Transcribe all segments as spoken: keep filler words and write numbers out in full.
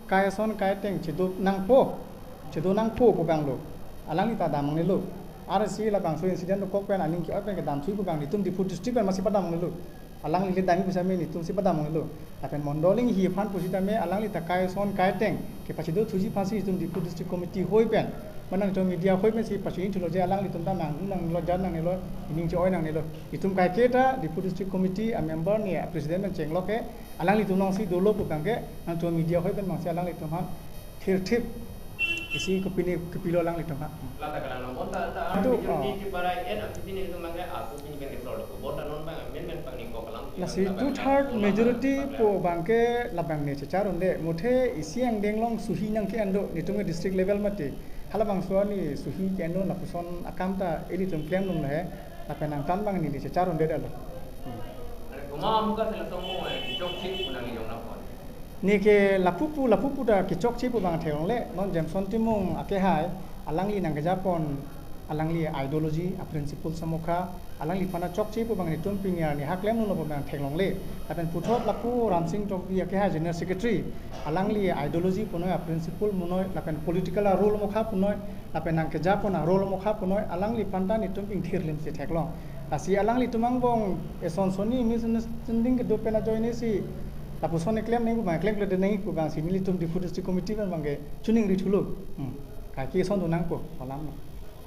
Kaison kaiteng chedo nangpo, chedo nangpo pu abang lo. Alangli ta dam nangnelo. Arsi labangso incident dokok pen aning ke-oi pen kedam sui pu abang netum Diphu district pen masi padam nangnelo. Alangli le dam pusitame netum si padam nangnelo. Lapen mondol inghi aphan pusitame alangli ta kaison kaiteng kepachedo thuji aphansi netum Diphu district committee hoi pen, mane netum media hoi pensi pachini thulo je alanglitum ta nangdun nangnelo, jan nangnelo, ining che-oi nangnelo. Netum kaiketa Diphu district committee a member ne a president pen chenglok ke alanglitum alongsi dolo pu abang ke nangtum media hoi pen bangsi alanglitum aphan thirthip isi kopine kopilo alanglitum aphan. Lata kalang nang bonta ta Itu, army duty ah. Ke parai en akiti ni itu mangke aku pini pen ke solo bonta non bang men men pang ni kok kalang. Lasi two third majority pu abang ke labang ne chechar unde, muthe isi angdeng along suhi nangke-en do netum ke district level mati. Halabangso arni suhi ke-en lapuson akam ta ilitum klemdun he, lapen nangtan abang neli chechar unde dalo. Hmm. Are koma amuka sila tongmo, eh, chokche pu nangli jong lapon. Ne ke lapu pu, lapu pu ta kechokche pu abang theklongle, non Jameson Timung akehai, alangli nangkejapon, alangli ideology, a principle amokha, alangliphan achokche pu abang netum pini arni ha klemdunlo pu abang theklongle. Lapen puthot lapu Ramsing Tokbi akehai General Secretary, alangli ideology punoi, a principle punoi, lapen political a role amokha punoi, lapen nangkejapon a role amokha punoi, alangliphan ta netum ingthir lim si theklong. Lasi alanglitum angbong eson sonni misunderstanding kedo pen ajoine si lapuson eklem nangji pu abang, klemkledet nangji pu abangsi nelitum Diphu District Committee pen abang ke chuningri thulo. Hmm. Kaike eson do nangpo, alam lo.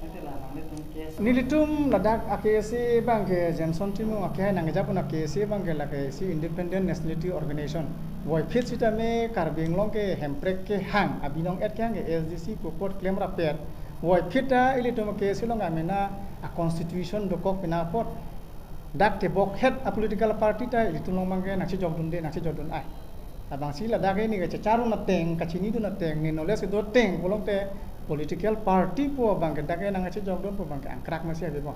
Ante la nanglitum case. Nelitum ladak a K S A abang ke Jameson Timung akehai nangkejapon a K S A abang ke lake isi Independent Nationality Organization. Voiphit sitame Karbi Anglong ke Hemprek kehang, abinong et kehang ke A S D C pu apot klemrap pet. Voiphit ta ilitum a K S A along amena a constitution dokok pina apot dak tebok het a political party ta ilitum along abang ke nangchejokdunde, nangchejokdun ai. Labangsi ladak ini ke checharun ateng, kachinidun ateng, ne knowledge kedo ateng pulote political party pu abang ke dak ke nangchejokdun pu abang ke angkrak masi ave bo.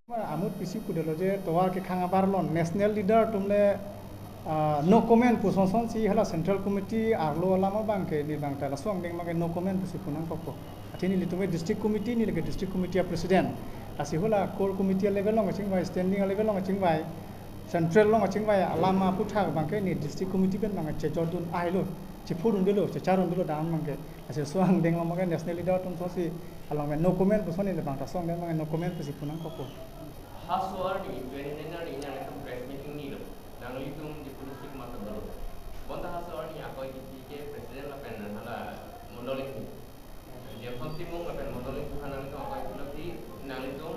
Ma amut pisi pudelo je tovar kekhang abar lon national leader atum le, ah, no comment pu sonsonsi hala Central Committee arlo alam abang ke ne abang ta laso angdeng abang ke no comment pusi pu nangkokpo. Athe nelitum ke District Committee, ne lake District Committee a President. Lasi hala Core Committee a level along kachingvai, Standing a level along kachingvai, Central along kachingvai alam aphuthak abang ke ne District Committee pen abang chejordun ailo, chiphurundelo, checharundelo dam abang ke. Lasi laso angdeng abang ke national leader atum sonsonsi along ke no comment puson ne abang ta laso angdeng abang ke no comment pusi pu nangkokpo. Ha so arni twenty-nine arni nanglitum press meeting nilo. Nanglitum Diphu District matabalo. Bonta ha so arni akoi kiti ke President lapen hala mondol inghi. Jameson Timung lapen mondol inghi aphan nanglitum akoi pulo ti nanglitum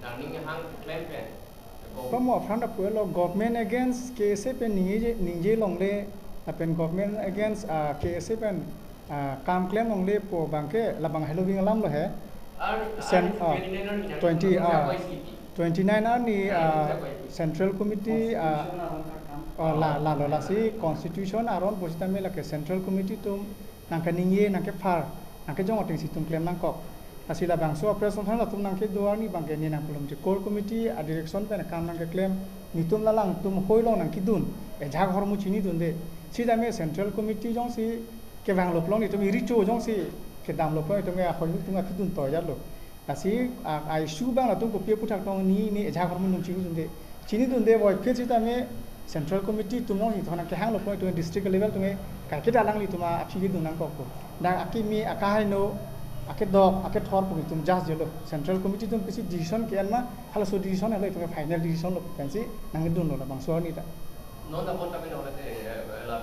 nangning hang klem pen. Pamo aphrang ta pulo government against K S A pen ningje, ningje longle, lapen government against, ah, K S A pen, ah, kam klem longle pu abang ke labang helo bing alam lo he. Ar, Sen-, ar, ah, twenty-nine arni twenty, ah, akoi kiti. Twenty-nine arni, ah, Central Committee, ah, oh, la, la, lo, lasi Constitution aron pusitame lake Central Committee atum nangkaningje, nangkephar, nangkejong atengsi itum klem nangkok. Lasi labangso a press conference atum nangkedo arni abang ke ne nangpulom je Core Committee a direction pen akam nangkeklem, netum la alangtum hoi along nangkedun, ejak ahormu chinidunde. Sitame Central Committee jongsi kevanglo pulo netum iricho jongsi kedamlo pulo netum ke ahoi atum aphidun toyarlo. Lasi a, a issue abang latum kopi aphuthak tong ne, ne ejak ahormu nung chinidunde. Chinidunde voiphit sitame Central Committee atum along hithon kehanglo pulo netum district level atum ke kaiketa alanglitum aphi kedun nangkokpo. Dak akimi, akahai no, akedok, akethor pu netum just jelo. Central Committee atum pisi decision ke-en ma, halaso decision helo itum ke final decision lo pensi nangdunlo labangso arni ta. Non ta bonta pen hola te, eh, la